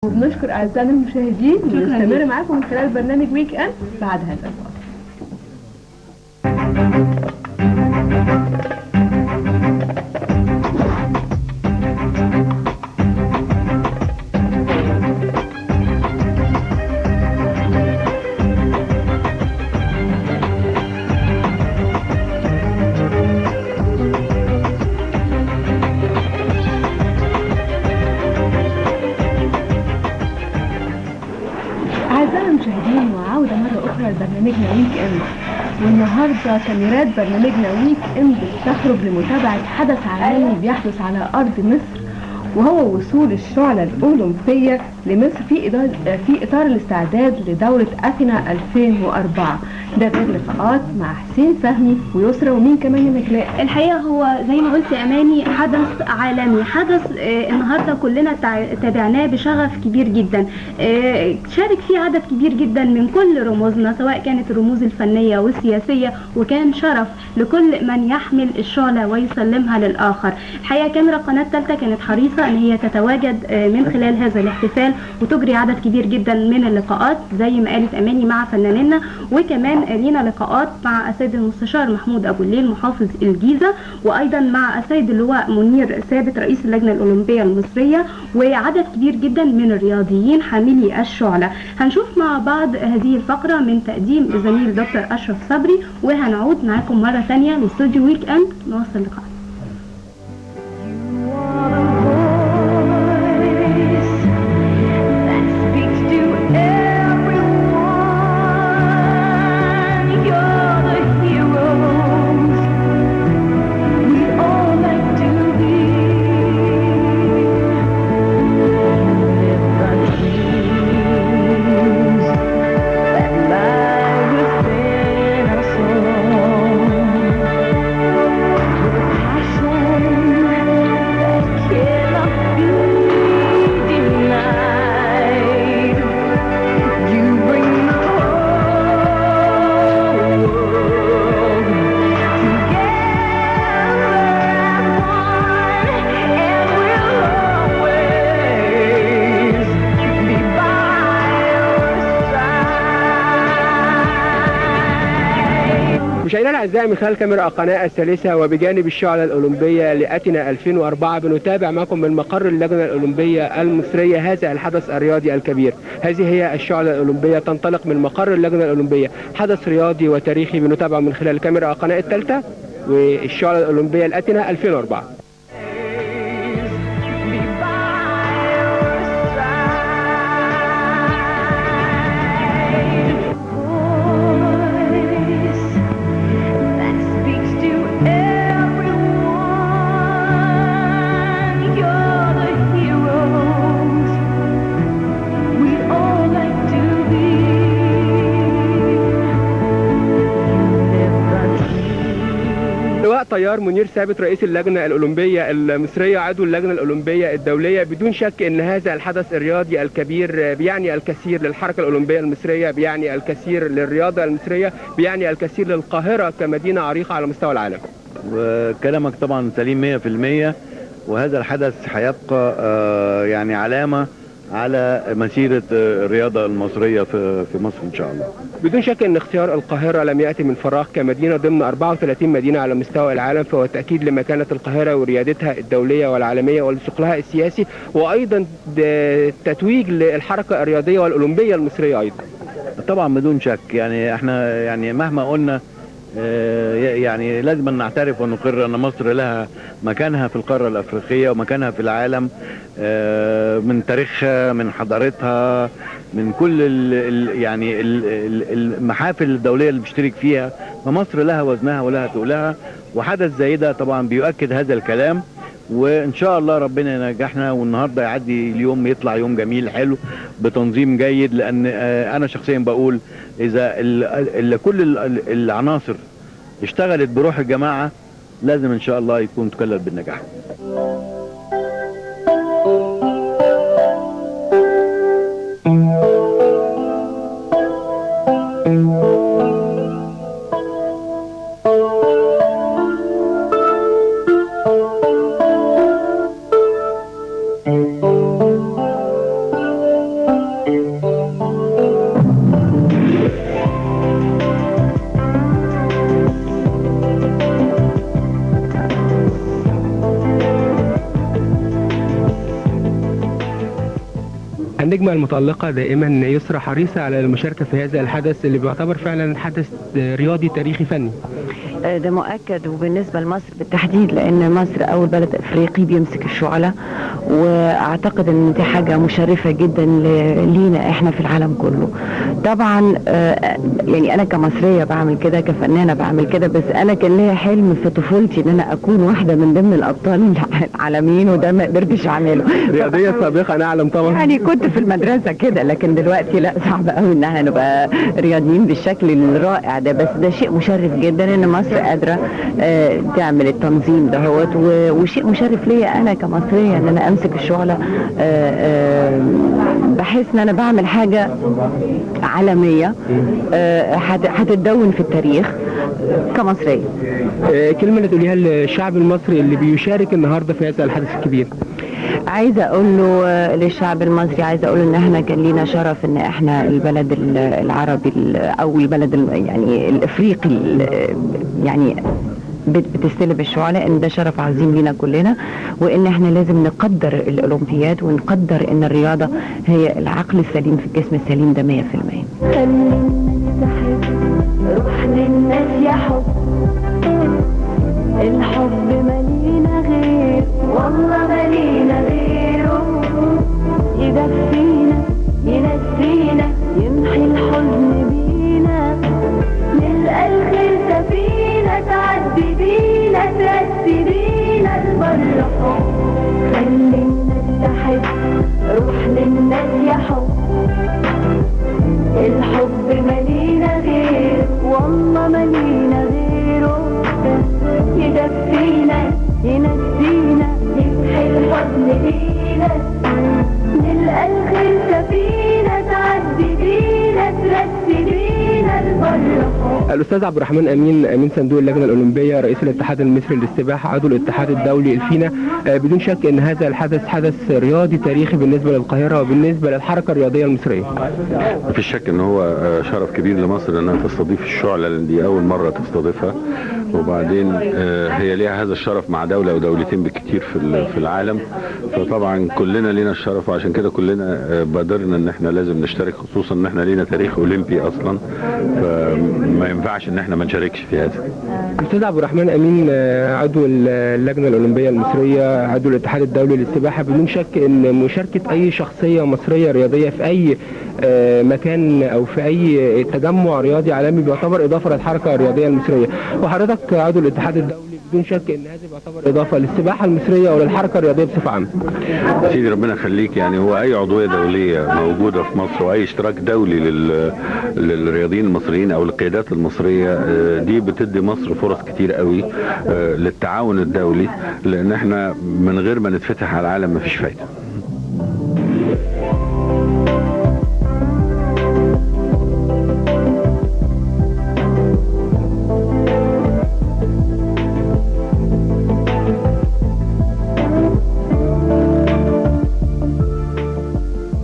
وبنشكر اعزائنا المشاهدين، ونستمر معاكم من خلال برنامج Weekend بعد هذا الفاصل. أعزائي المشاهدين، وعودة مرة أخرى لبرنامجنا Weekend. والنهاردة كاميرات برنامجنا Weekend بتخرج لمتابعة حدث عالمي بيحدث على أرض مصر، وهو وصول الشعلة الأولمبية لمصر في إطار الاستعداد لدورة أثينا 2004. ده غير لقاءات مع حسين فهمي ويسرا ومين كمان يا نجلاء. الحقيقة هو زي ما قلت يا أماني حدث عالمي، حدث النهاردة كلنا تابعناه بشغف كبير جدا، شارك فيه عدد كبير جدا من كل رموزنا، سواء كانت الرموز الفنية والسياسية، وكان شرف لكل من يحمل الشعلة ويسلمها للآخر. الحقيقة كاميرا قناة ثالثة كانت حريصة أن هي تتواجد من خلال هذا الاحتفال وتجري عدد كبير جدا من اللقاءات زي ما قالت أماني مع فنانينا، وكمان لينا لقاءات مع السيد المستشار محمود أبو الليل محافظ الجيزة، وأيضا مع السيد اللواء منير ثابت رئيس اللجنة الأولمبية المصرية، وعدد كبير جدا من الرياضيين حاملي الشعلة. هنشوف مع بعض هذه الفقرة من تقديم الزميل دكتور أشرف صبري، وهنعود معاكم مرة ثانية لاستوديو Weekend نواصل لقاءنا. مشاهدينا الاعزاء، من خلال كاميرا القناة الثالثة وبجانب الشعلة الاولمبية لأثينا 2004 بنتابع معكم من مقر اللجنة الاولمبية المصرية هذا الحدث الرياضي الكبير. هذه هي الشعلة الاولمبية تنطلق من مقر اللجنة الاولمبية، حدث رياضي وتاريخي بنتابعه من خلال كاميرا القناة الثالثة والشعله الاولمبية لأثينا 2004. طيار منير ثابت رئيس اللجنة الأولمبية المصرية، عضو اللجنة الأولمبية الدولية، بدون شك أن هذا الحدث الرياضي الكبير بيعني الكثير للحركة الأولمبية المصرية، بيعني الكثير للرياضة المصرية، بيعني الكثير للقاهرة كمدينة عريقة على مستوى العالم. وكلامك طبعا سليم 100%، وهذا الحدث هيبقى يعني علامة على مسيرة الرياضة المصرية في مصر إن شاء الله. بدون شك أن اختيار القاهرة لم يأتي من فراغ كمدينة ضمن 34 مدينة على مستوى العالم، فهو تأكيد لمكانة القاهرة وريادتها الدولية والعالمية ولثقلها السياسي، وأيضا تتويج للحركة الرياضية والأولمبية المصرية أيضا. طبعا بدون شك، يعني احنا يعني مهما قلنا يعني لازم نعترف ونقر أن مصر لها مكانها في القارة الأفريقية ومكانها في العالم، من تاريخها، من حضارتها، من كل ال يعني المحافل الدولية اللي بتشترك فيها، فمصر لها وزنها ولها تقلها، وحدث زي ده طبعا بيؤكد هذا الكلام. وإن شاء الله ربنا ينجحنا، والنهارده يعدي اليوم يطلع يوم جميل حلو بتنظيم جيد، لأن أنا شخصيا بقول إذا كل العناصر اشتغلت بروح الجماعة لازم إن شاء الله يكون تكلل بالنجاح. النجمة المتألقة دائما يسرى حريصة على المشاركة في هذا الحدث اللي بيعتبر فعلا حدث رياضي تاريخي فني. ده مؤكد، وبالنسبة لمصر بالتحديد لأن مصر أول بلد أفريقي بيمسك الشعلة، وأعتقد أن دي حاجة مشرفة جدا لينا إحنا في العالم كله. طبعا يعني أنا كمصرية بعمل كده، كفنانة بعمل كده، بس أنا كان ليا حلم في طفولتي أن أنا أكون واحدة من ضمن الأبطال العالميين، وده ما قدرتش أعمله. رياضية سابقة أنا أعلم طبعا، يعني كنت في المدرسة كده، لكن دلوقتي لا، صعب قوي إن احنا نبقى رياضيين بالشكل الرائع ده، بس ده شيء مشرف جدا إن مصر قادرة تعمل التنظيم دهوت، وشيء مشرف ليا أنا كمصرية إن أنا أمسك الشعلة. بحس إن أنا بعمل حاجة عالمية هتتدون في التاريخ كمصرية. كلمة اللي تقوليها للشعب المصري اللي بيشارك النهاردة في هذا الحدث الكبير؟ عايزة أقول له للشعب المصري، عايزة أقول إن إحنا كان لينا شرف إن إحنا البلد العربي أو البلد يعني الإفريقي يعني بتستلم الشعلة، إن ده شرف عظيم لينا كلنا، وإن إحنا لازم نقدر الأولمبياد ونقدر إن الرياضة هي العقل السليم في الجسم السليم، ده 100%. خلي الناس تحب، روح للناس يا حب، الحب مالينا غير، والله مالينا غيره، يدفينا ينسينا يمحي الحزن بينا، نلقى الخير سفينة تعدي بينا ترسي بينا البر حب. خلي الناس تحب، روح للناس يا حب، الحب مالينا غير، والله مالينا غيره، يدفينا ينسينا يمحي الحزن بينا، نلقى الخير سفينة تعدي بينا ترسي بينا البر. الأستاذ عبد الرحمن أمين، أمين صندوق اللجنة الأولمبية، رئيس الاتحاد المصري للسباحة، عضو الاتحاد الدولي الفينا، بدون شك أن هذا الحدث حدث رياضي تاريخي بالنسبة للقاهرة وبالنسبة للحركة الرياضية المصرية. مفيش شك أن هو شرف كبير لمصر أنها تستضيف الشعلة، لأن دي أول مرة تستضيفها، وبعدين هي ليها هذا الشرف مع دولة أو دولتين بالكتير في العالم، فطبعا كلنا لينا الشرف، وعشان كده كلنا بادرنا ان احنا لازم نشترك، خصوصا ان احنا لينا تاريخ اولمبي اصلا، فما ينفعش ان احنا ما نشاركش في هذا. الاستاذ عبد الرحمن امين، عضو اللجنة الاولمبية المصرية، عضو الاتحاد الدولي للسباحه، بدون شك ان مشاركة اي شخصية مصرية رياضية في اي مكان او في اي تجمع رياضي عالمي بيعتبر اضافه للحركة الرياضية المصرية، وحضرتك عضو الاتحاد الدولي بدون شك ان هذا بيعتبر اضافه للسباحه المصرية وللحركه الرياضية بصفة عامة. سيدي ربنا يخليك، يعني هو اي عضوية دولية موجودة في مصر واي اشتراك دولي للرياضيين المصريين او القيادات المصرية دي بتدي مصر فرص كتير قوي للتعاون الدولي، لان احنا من غير ما نتفتح على العالم مفيش فايده.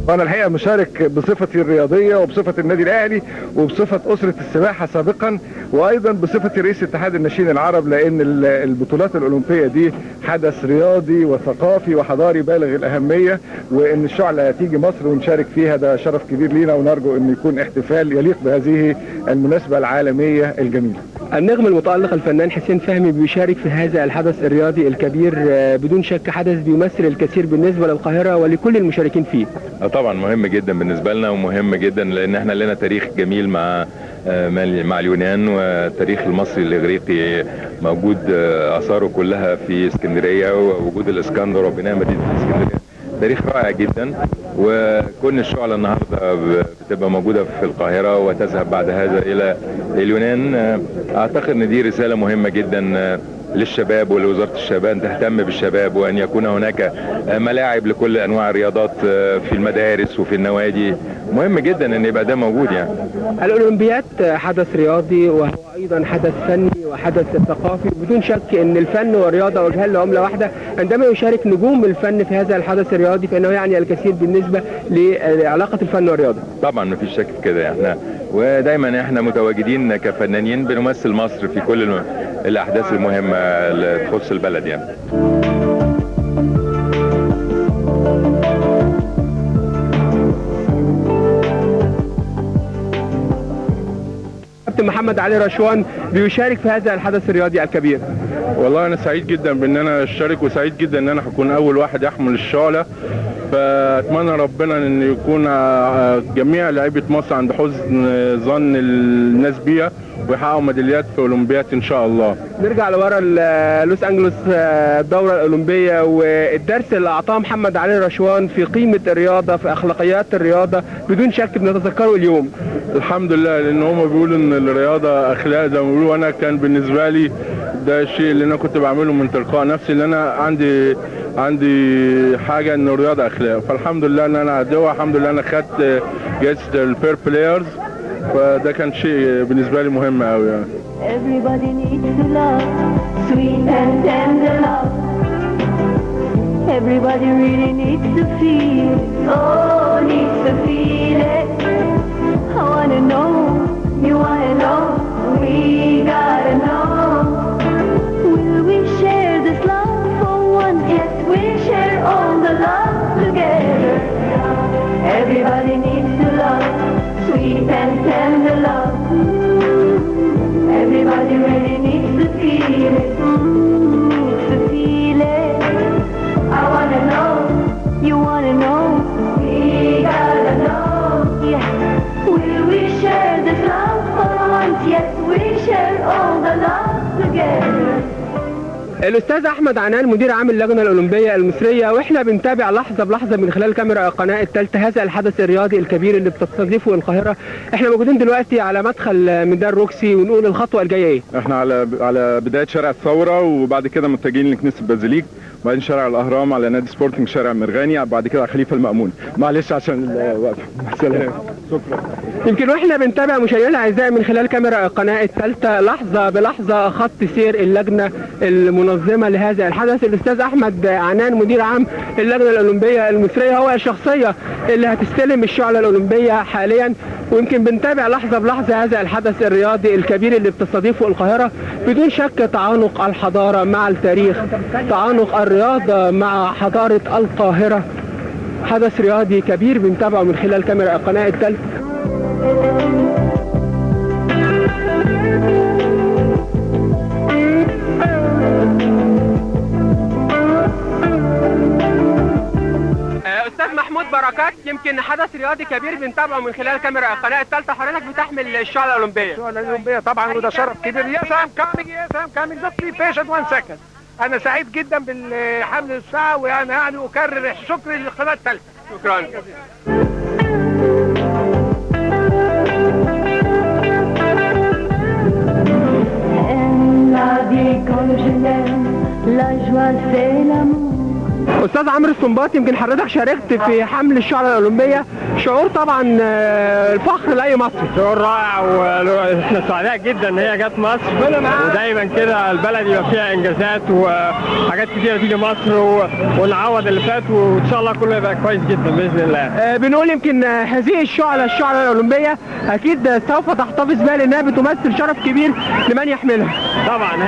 أنا الحقيقة مشارك بصفتي الرياضية وبصفة النادي الأهلي وبصفة أسرة السباحة سابقا، وأيضا بصفتي رئيس اتحاد الناشئين العرب، لأن البطولات الأولمبية دي حدث رياضي وثقافي وحضاري بالغ الأهمية، وإن الشعلة تيجي مصر ونشارك فيها ده شرف كبير لينا، ونرجو أن يكون احتفال يليق بهذه المناسبة العالمية الجميلة. النجم المتألق الفنان حسين فهمي بيشارك في هذا الحدث الرياضي الكبير، بدون شك حدث بيمثل الكثير بالنسبة للقاهرة ولكل المشاركين فيه. طبعا مهم جدا بالنسبة لنا، ومهم جدا لأن احنا لنا تاريخ جميل مع اليونان، والتاريخ المصري الإغريقي موجود آثاره كلها في اسكندرية، ووجود الإسكندر وبناء مدينة الإسكندرية تاريخ رائع جدا. وكل الشعلة النهاردة بتبقى موجودة في القاهرة وتذهب بعد هذا إلى اليونان. أعتقد أن دي رسالة مهمة جدا للشباب ولوزارة الشباب أن تهتم بالشباب، وأن يكون هناك ملاعب لكل أنواع الرياضات في المدارس وفي النوادي. مهم جدا أن يبقى ده موجود. يعني الأولمبياد حدث رياضي وهو أيضا حدث فني وحدث ثقافي، بدون شك أن الفن والرياضة وجهان لعملة واحدة. عندما يشارك نجوم الفن في هذا الحدث الرياضي فإنه يعني الكثير بالنسبة لعلاقة الفن والرياضة. طبعا مفيش شك في كده، احنا ودايما احنا متواجدين كفنانين بنمثل مصر في كل الأحداث المهمة اللي تخص البلد يعني. محمد علي رشوان بيشارك في هذا الحدث الرياضي الكبير. والله انا سعيد جدا بان انا اشترك، وسعيد جدا ان انا هكون اول واحد يحمل الشعلة. فاتمنى ربنا ان يكون جميع لعيبة مصر عند حسن ظن الناس بيها ويحققوا ميداليات في اولمبياد ان شاء الله. نرجع لورا لوس انجلوس، الدورة الاولمبية والدرس اللي اعطاه محمد علي رشوان في قيمة الرياضة، في اخلاقيات الرياضة، بدون شك بنتذكره اليوم. الحمد لله، لان هم بيقولوا ان الرياضة اخلاق زي ما بيقولوا. انا كان بالنسبة لي ده الشيء اللي انا كنت بعمله من تلقاء نفسي، اللي انا عندي حاجة ان الرياضة اخلاق، فالحمد لله ان انا عدوها. الحمد لله انا خدت جائزة ال fair players، فده كان شيء بالنسبة لي مهم قوي يعني. Everybody needs to love, sweet and tender love. Everybody really needs to feel it, oh, needs to feel it. I wanna know, you wanna know, we gotta know. Will we share this love for once? Yes, we'll share all the love together. Everybody needs to love, sweet and tender love. Everybody really needs to feel it, needs to feel it. I wanna know, you wanna know, we gotta know. Yeah, will we share this love for once? Yes, we share all the love together. الاستاذ احمد عنان مدير عام اللجنة الاولمبية المصرية، واحنا بنتابع لحظة بلحظة من خلال كاميرا القناة الثالثة هذا الحدث الرياضي الكبير اللي بتستضيفه القاهرة. احنا موجودين دلوقتي على مدخل ميدان روكسي، ونقول الخطوة الجاية ايه؟ احنا على بداية شارع الثورة، وبعد كده متجهين لكنيسة بازيليك، وبعدين شارع الاهرام، على نادي سبورتنج، شارع مرغاني، بعد كده على خليفة المامون. معلش عشان الوقفة. سلام، شكرا. يمكن واحنا بنتابع مشاهدينا الاعزاء من خلال كاميرا القناة الثالثة لحظة بلحظة خط سير اللجنة المنظمة لهذا الحدث. الاستاذ احمد عنان مدير عام اللجنة الاولمبية المصرية هو الشخصية اللي هتستلم الشعلة الاولمبية حاليا، ويمكن بنتابع لحظة بلحظة هذا الحدث الرياضي الكبير اللي بتستضيفه القاهرة. بدون شك تعانق الحضارة مع التاريخ، تعانق الرياضة مع حضارة القاهرة، حدث رياضي كبير بنتابعه من خلال كاميرا القناة الثالثة. استاذ محمود بركات، يمكن حدث رياضي كبير بنتابعه من خلال كاميرا القناة الثالثة، حضرتك بتحمل الشعلة الاولمبية. الشعلة الاولمبية طبعا، وده شرف كبير. Yes, I'm coming, yes, I'm coming, just be patient one second. انا سعيد جدا بالحمل الساعة، وانا يعني اكرر الشكر للقناة الثالثة. شكرا. La vie comme je l'aime, la joie c'est l'amour. استاذ عمرو السنباط، يمكن حضرتك شاركت في حمل الشعلة الاولمبية، شعور طبعا الفخر لاي مصري. شعور رائع، واحنا سعداء جدا ان هي جت مصر، ودايما كده البلد يبقى فيها انجازات وحاجات كتيرة تيجي مصر ونعوض اللي فات، وان شاء الله كله يبقى كويس جدا باذن الله. بنقول يمكن هذه الشعلة الاولمبية اكيد سوف تحتفظ بها لانها بتمثل شرف كبير لمن يحملها. طبعا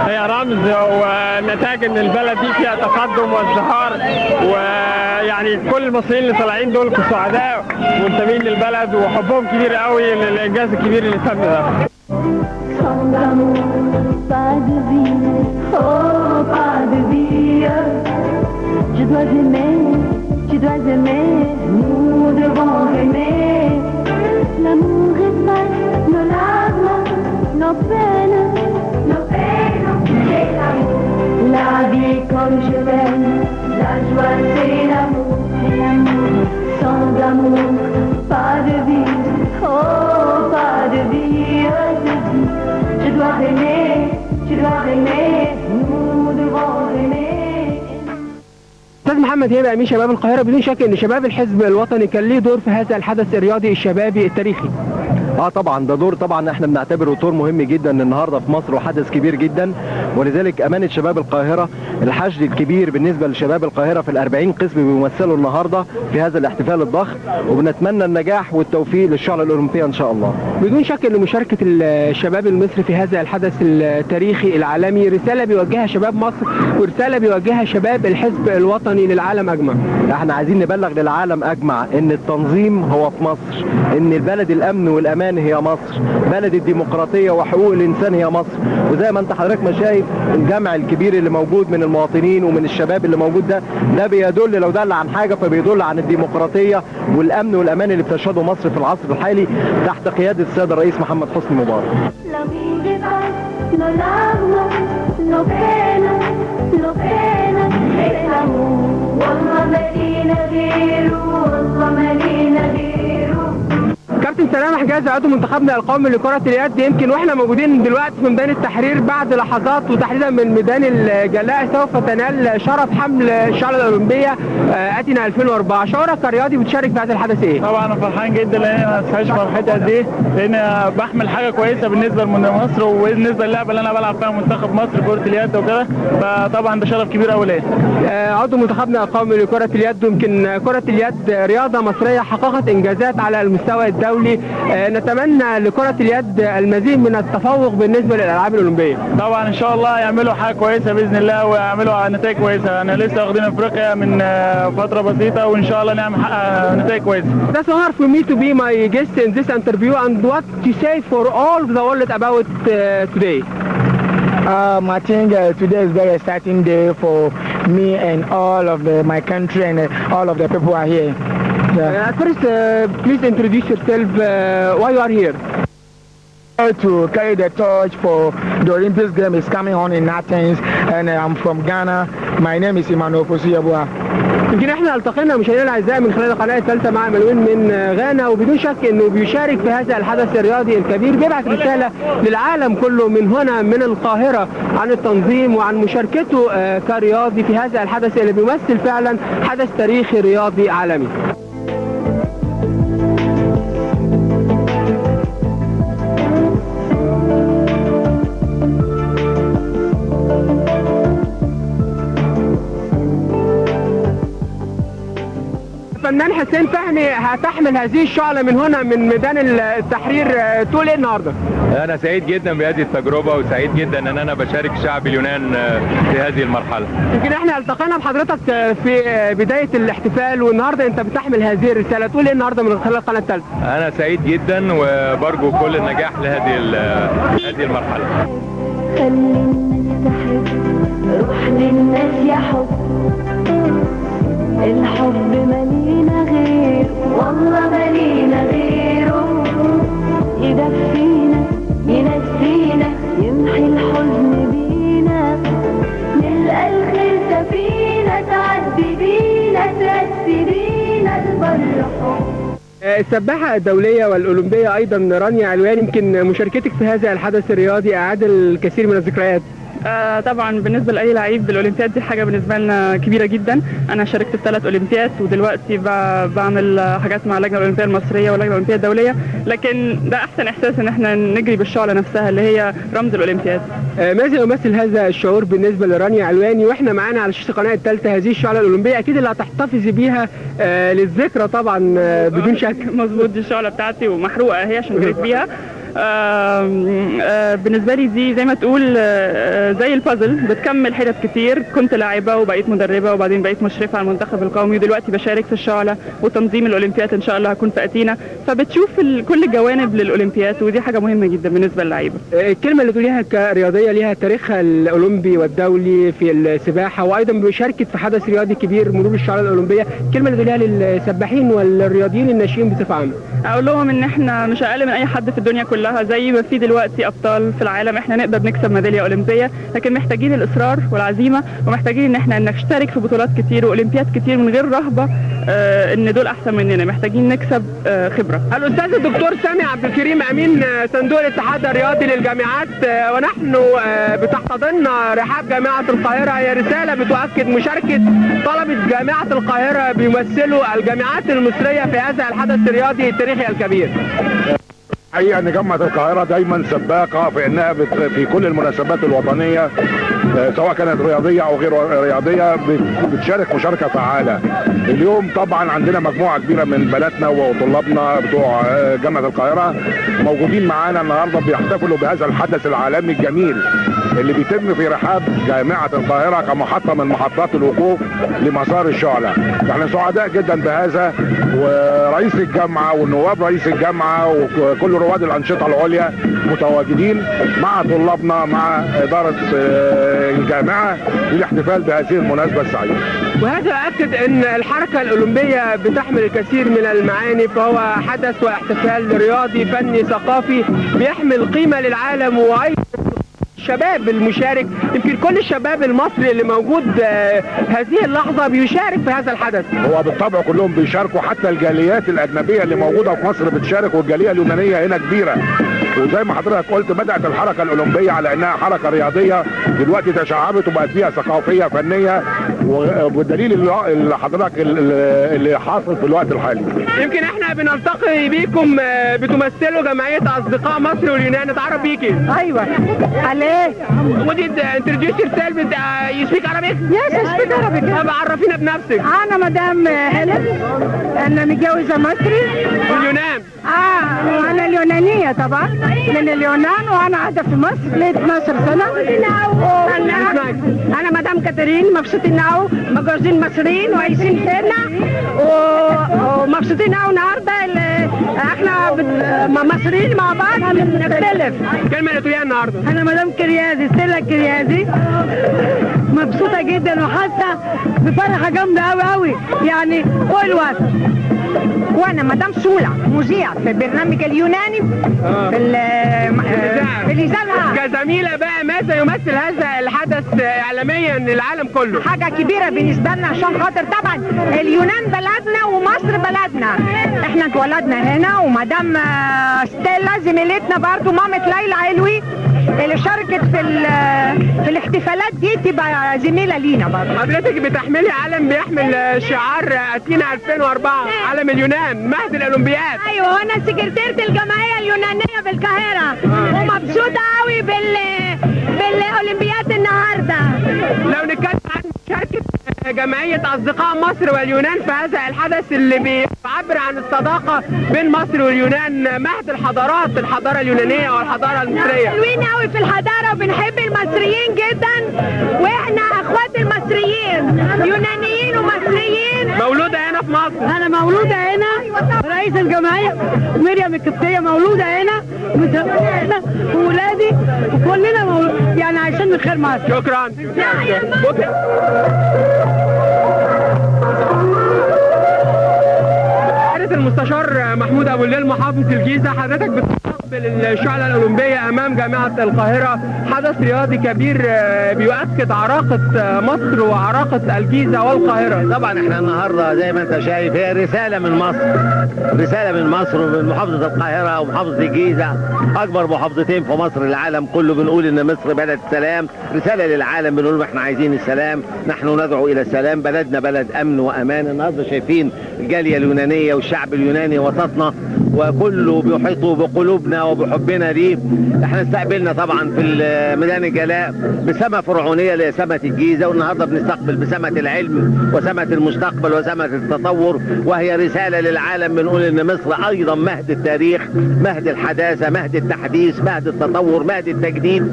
هي رمز ونتاج ان البلد دي فيها تقدم وازدهار، ويعني كل المصريين اللي طالعين دول سعداء منتمين للبلد وحبهم كبير قوي للانجاز الكبير اللي تم ده. Sans amour, pas de vie, oh pas de vie. Je dois aimer, tu dois aimer, nous devons aimer. L'amour efface nos larmes, nos peines, nos peines, c'est l'amour. La vie comme je l'aime, la joie c'est l'amour, l'amour. Sans amour, pas de vie, oh pas de vie, de vie. Je dois aimer, tu dois aimer, nous devons aimer. استاذ محمد هيبة امين شباب القاهرة، بدون شك ان شباب الحزب الوطني كان ليه دور في هذا الحدث الرياضي الشبابي التاريخي. طبعا ده دور، طبعا احنا بنعتبره دور مهم جدا النهارده في مصر، وحدث كبير جدا، ولذلك امانه شباب القاهرة الحشد الكبير بالنسبة لشباب القاهرة في ال40 قسم بيمثلوا النهارده في هذا الاحتفال الضخم، وبنتمنى النجاح والتوفيق للشعله الاولمبية ان شاء الله. بدون شك ان مشاركة الشباب المصري في هذا الحدث التاريخي العالمي رسالة بيوجهها شباب مصر، ورسالة بيوجهها شباب الحزب الوطني للعالم اجمع. احنا عايزين نبلغ للعالم اجمع ان التنظيم هو في مصر، ان البلد الامن والامان والامان هي مصر، بلد الديمقراطية وحقوق الانسان هي مصر. وزي ما انت حضرتك ما شايف الجمع الكبير اللي موجود من المواطنين ومن الشباب اللي موجود ده بيدل، لو دل عن حاجة فبيدل عن الديمقراطية والامن والامان اللي بتشهده مصر في العصر الحالي تحت قيادة السيد الرئيس محمد حسني مبارك. كابتن سلام حجازي عضو منتخبنا القومي لكرة اليد، يمكن واحنا موجودين دلوقتي في ميدان التحرير بعد لحظات وتحديدا من ميدان الجلاء سوف تنال شرف حمل الشعلة الأولمبية أثينا 2004. شعورك كرياضي بتشارك في هذا الحدث ايه؟ طبعا انا فرحان جدا لان انا ما تصحيش فرحتي قد ايه، لان بحمل حاجة كويسة بالنسبة لمصر وبالنسبة للعبة اللي انا بلعب فيها منتخب مصر كرة اليد وكده، فطبعا ده شرف كبير قوي ليا. عضو منتخبنا القومي لكرة اليد، يمكن كرة اليد رياضة مصرية حققت إنجازات على المستوى الدولي، نتمنى لكرة اليد المزيد من التفوق بالنسبة للألعاب الأولمبية. طبعا إن شاء الله يعملوا حاجة كويسة بإذن الله ويعملوا نتائج كويسة، أنا لسه واخدين أفريقيا من فترة بسيطة وإن شاء الله نعمل نتائج كويسة. That's an honor for me to be my guest in this interview and what to say for all the world about today. I think today is very exciting day for me and all of my country and all of the people are here. Yeah. First, please introduce yourself. Why you are here? To carry the torch for the Olympics game is coming on in Athens, and I'm from Ghana. My name is Emmanuel Fosu Yeboah. يمكن احنا التقينا مشاهدينا الاعزاء من خلال القناة الثالثة مع ملوين من غانا، وبدون شك انه بيشارك في هذا الحدث الرياضي الكبير، بيبعث رسالة للعالم كله من هنا من القاهرة عن التنظيم وعن مشاركته كرياضي في هذا الحدث اللي بيمثل فعلا حدث تاريخي رياضي عالمي. الفنان حسين فهمي، هتحمل هذه الشعلة من هنا من ميدان التحرير، تقول ايه النهارده؟ أنا سعيد جدا بهذه التجربة وسعيد جدا أن أنا بشارك شعب اليونان في هذه المرحلة. يمكن احنا التقينا بحضرتك في بداية الاحتفال والنهارده أنت بتحمل هذه الرسالة، تقول ايه النهارده من خلال القناة الثالثة؟ أنا سعيد جدا وبرجو كل النجاح لهذه المرحلة. خلي الناس تحب، روح للناس يا حب، الحب مالينا غيره، والله مالينا غيره، يدفينا ينسينا يمحي الحزن بينا، نلقى الخير سفينة تعدي بينا ترسي بينا البر حب. السباحة الدولية والأولمبية أيضا رانيا علوان، يمكن مشاركتك في هذا الحدث الرياضي أعاد الكثير من الذكريات. طبعا بالنسبة لاي لعيب الاولمبياد دي حاجة بالنسبة لنا كبيرة جدا. انا شاركت في 3 اولمبياد ودلوقتي بعمل حاجات مع اللجنة الاولمبية المصرية واللجنة الاولمبية الدولية، لكن ده احسن احساس ان احنا نجري بالشعله نفسها اللي هي رمز الاولمبياد. ماذا يمثل هذا الشعور بالنسبة لرانيا علواني واحنا معانا على شاشة القناة الثالثة هذه الشعلة الاولمبية، اكيد اللي هتحتفظي بيها للذكرى طبعا بدون شك. مظبوط، دي الشعلة بتاعتي ومحروقه اهي عشان جريت بيها. بالنسبة لي دي زي ما تقول زي البازل، بتكمل حتت كتير. كنت لاعبه وبقيت مدربه وبعدين بقيت مشرفة على المنتخب القومي، ودلوقتي بشارك في الشعلة وتنظيم الاولمبياد ان شاء الله هكون في اثينا، فبتشوف كل الجوانب للاولمبياد ودي حاجة مهمة جدا بالنسبة للعيبة. الكلمة اللي تقوليها كرياضيه ليها تاريخها الاولمبي والدولي في السباحة وايضا بمشاركة في حدث رياضي كبير مرور الشعلة الاولمبية، الكلمة اللي تقوليها للسباحين والرياضيين الناشئين بصفة عامة؟ اقول لهم ان احنا مش اقل من اي حد في الدنيا كلها، زي ما في دلوقتي ابطال في العالم احنا نقدر نكسب ميدالية اولمبيه، لكن محتاجين الاصرار والعزيمة ومحتاجين ان احنا نشترك في بطولات كتير واولمبياد كتير من غير رهبة ان دول احسن مننا، محتاجين نكسب خبره. الاستاذ الدكتور سامي عبد الكريم امين صندوق الاتحاد الرياضي للجامعات، ونحن بتحتضننا رحاب جامعه القاهرة، هي رسالة بتؤكد مشاركة طلبه جامعه القاهرة بيمثلوا الجامعات المصرية في هذا الحدث الرياضي التاريخي الكبير. الحقيقة ان جامعه القاهرة دايما سباقه في انها في كل المناسبات الوطنية سواء كانت رياضية او غير رياضية بتشارك مشاركة فعاله. اليوم طبعا عندنا مجموعة كبيرة من بناتنا وطلابنا بتوع جامعه القاهرة موجودين معانا النهارده بيحتفلوا بهذا الحدث العالمي الجميل اللي بيتم في رحاب جامعه القاهرة كمحطه من محطات الوقوف لمسار الشعلة. احنا سعداء جدا بهذا، وربنا ورئيس الجامعة والنواب رئيس الجامعة وكل رواد الانشطة العليا متواجدين مع طلابنا مع ادارة الجامعة للاحتفال بهذه المناسبة السعيدة. وهذا يؤكد ان الحركة الاولمبية بتحمل الكثير من المعاني، فهو حدث واحتفال رياضي فني ثقافي بيحمل قيمة للعالم، وايضا الشباب المشارك، يمكن كل الشباب المصري اللي موجود هذه اللحظة بيشارك في هذا الحدث. هو بالطبع كلهم بيشاركوا، حتى الجاليات الاجنبية اللي موجودة في مصر بتشارك، والجاليه اليونانية هنا كبيرة. وزي ما حضرتك قلت بدات الحركة الاولمبية على انها حركة رياضية، دلوقتي تشعبت وبقت فيها ثقافية فنية، والدليل اللي حضرتك اللي حاصل في الوقت الحالي. يمكن احنا بنلتقي بيكم، بتمثلوا جمعية اصدقاء مصر واليونان، نتعرف بيكي. ايوه. على Would you introduce yourself? You speak Arabic? Yes, I speak Arabic. طب عرفينا بنفسك. أنا مدام هيلين، أنا متجوزة مصري. من اليونان. أنا اليونانية طبعا، من اليونان، وأنا قاعدة في مصر لي 12 سنة. أنا مدام كاترين، مبسوطين أوي، متجوزين مصريين وعايشين هنا، ومبسوطين أوي النهارده. احنا مصريين مع بعض بنختلف. كلمة اللي تقوليها النهارده. أنا مدام كريازي، ستيلا كريازي، مبسوطة جدا وحاسة بفرحة جامدة أوي أوي، يعني فوق الوصف. وانا مدام سولا، مذيع في البرنامج اليوناني في الاذاعة. كزميله بقى، ماذا يمثل هذا الحدث اعلاميا للعالم كله؟ حاجة كبيرة بالنسبة لنا، عشان خاطر طبعا اليونان بلدنا ومصر بلدنا، احنا اتولدنا هنا. ومدام ستيلا زميلتنا برضو، مامة ليلى علوي اللي شاركت في الاحتفالات دي، تبقى زميله لينا برضو. حضرتك بتحملي علم بيحمل شعار اثينا 2004، علم اليونان، مهد الاولمبياد. ايوه، وانا سكرتيرة الجمعية اليونانية بالقاهرة، ومبسوطة قوي بالاولمبياد النهارده. لو نتكلم عن مشاركة جمعية اصدقاء مصر واليونان في هذا الحدث اللي بيعبر عن الصداقة بين مصر واليونان، مهد الحضارات، الحضارة اليونانية والحضارة المصرية. حلوين قوي في الحضارة، وبنحب المصريين جدا، واحنا اخوات المصريين، يونانيين ومصريين. مولودة هنا في مصر؟ انا مولودة هنا، رئيس الجمعية مريم القبطية مولودة هنا، وولادي وكلنا يعني عايشين من خير مصر. شكرا. المستشار محمود ابو الليل محافظ الجيزة، حضرتك بتستقبل الشعلة الاولمبية امام جامعه القاهرة، حدث رياضي كبير بيؤكد عراقه مصر وعراقه الجيزة والقاهره. طبعا احنا النهارده زي ما انت شايف هي رسالة من مصر، رسالة من مصر ومن محافظة القاهرة ومحافظة الجيزة، اكبر محافظتين في مصر للعالم كله. بنقول ان مصر بلد سلام، رسالة للعالم، بنقول احنا عايزين السلام، نحن ندعو الى السلام، بلدنا بلد امن وامان. النهارده شايفين الجالية اليونانية والشعب اليوناني وسطنا، وكله بيحيطوا بقلوبنا وبحبنا ليه. احنا استقبلنا طبعا في ميدان الجلاء بسمة فرعونية لسمة الجيزة، والنهارده بنستقبل بسمة العلم وسمة المستقبل وسمة التطور، وهي رسالة للعالم. بنقول ان مصر ايضا مهد التاريخ، مهد الحداثة، مهد التحديث، مهد التطور، مهد التجديد.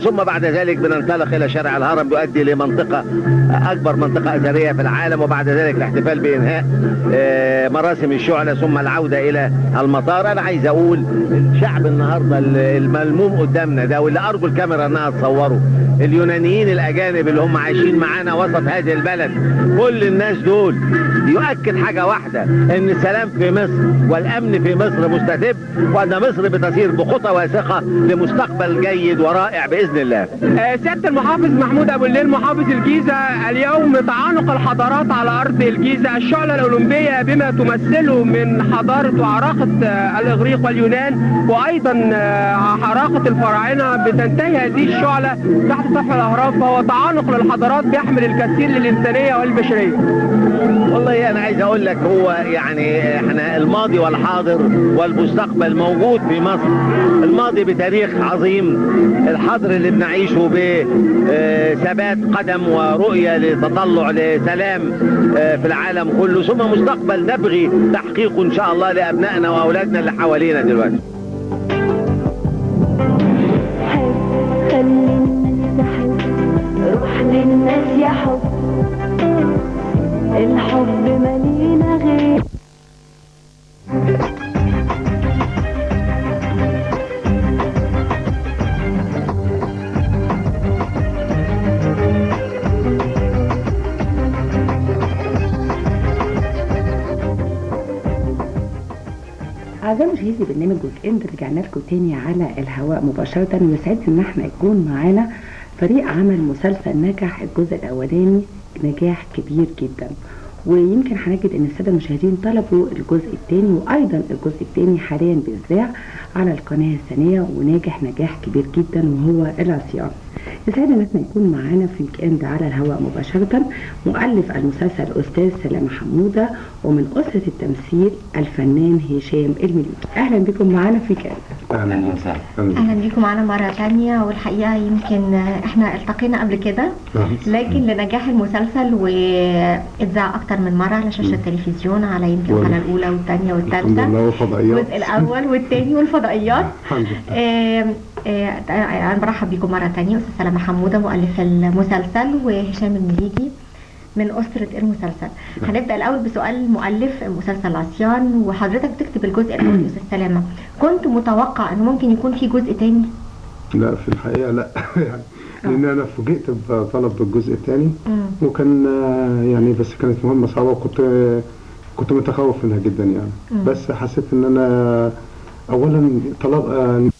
ثم بعد ذلك بننطلق الى شارع الهرم بيؤدي لمنطقة اكبر منطقة اثرية في العالم، وبعد ذلك الاحتفال بانهاء مراسم الشعلة ثم العودة الى المطار. انا عايز اقول الشعب النهارده الملموم قدامنا ده، واللي ارجو الكاميرا انها تصوره، اليونانيين الاجانب اللي هم عايشين معانا وسط هذه البلد، كل الناس دول يؤكد حاجة واحدة، ان السلام في مصر والامن في مصر مستتب، وان مصر بتسير بخطى واثقة لمستقبل جيد ورائع باذن الله. سيادة المحافظ محمود ابو الليل محافظ الجيزة، اليوم تعانق الحضارات على ارض الجيزة، الشعلة الاولمبية بما تمثله من حضارة وعراقه الاغريق واليونان، وايضا عراقه الفراعنة، بتنتهي هذه الشعلة تحت سطح الاهرام، فهو تعانق للحضارات بيحمل الكثير للانسانية والبشريه. والله انا عايز اقول لك، هو يعني احنا الماضي والحاضر والمستقبل موجود في مصر. الماضي بتاريخ عظيم، الحاضر اللي بنعيشه بثبات قدم ورؤية لتطلع لسلام في العالم كله، ثم مستقبل نبغي تحقيقه ان شاء الله لابنائنا واولادنا اللي حوالينا دلوقتي. حب، خلي الناس تحب، روح للناس يا حب، الحب مالينا غير. أعزائي مشاهدي برنامج ويك إند، رجعنا لكم تاني على الهواء مباشرة، ويسعدنا إن احنا يكون معانا فريق عمل مسلسل نجح الجزء الأولاني نجاح كبير جدا، ويمكن هنجد إن السادة المشاهدين طلبوا الجزء الثاني، وأيضا الجزء الثاني حاليا بيذاع على القناة الثانية وناجح نجاح كبير جدا وهو العصيان. يسعدنا ان احنا يكون معانا في ويك اند على الهواء مباشرة مؤلف المسلسل الأستاذ سلامة حمودة، ومن أسرة التمثيل الفنان هشام المليجي. أهلا بكم معانا في ويك اند. اهلا وسهلا. اهلا بيكم معانا مرة تانية. والحقيقة يمكن احنا التقينا قبل كده، لكن لنجاح المسلسل واتذاع اكتر من مرة على شاشة التلفزيون، على يمكن القناة الاولى والثانية والثالثة، الجزء الاول والثاني والفضائيات. الحمد لله. انا برحب بيكم مرة تانية استاذ سلامة حموده مؤلف المسلسل وهشام المليجي من أسرة المسلسل. هنبدأ الأول بسؤال مؤلف مسلسل العصيان، وحضرتك بتكتب الجزء الأول أستاذ سلامة، كنت متوقع إنه ممكن يكون في جزء تاني؟ لا في الحقيقة لا يعني لأن أنا فوجئت بطلب الجزء الثاني، وكان يعني بس كانت مهمة صعبة، وكنت متخوف منها جدا يعني. بس حسيت إن أنا أولا طلب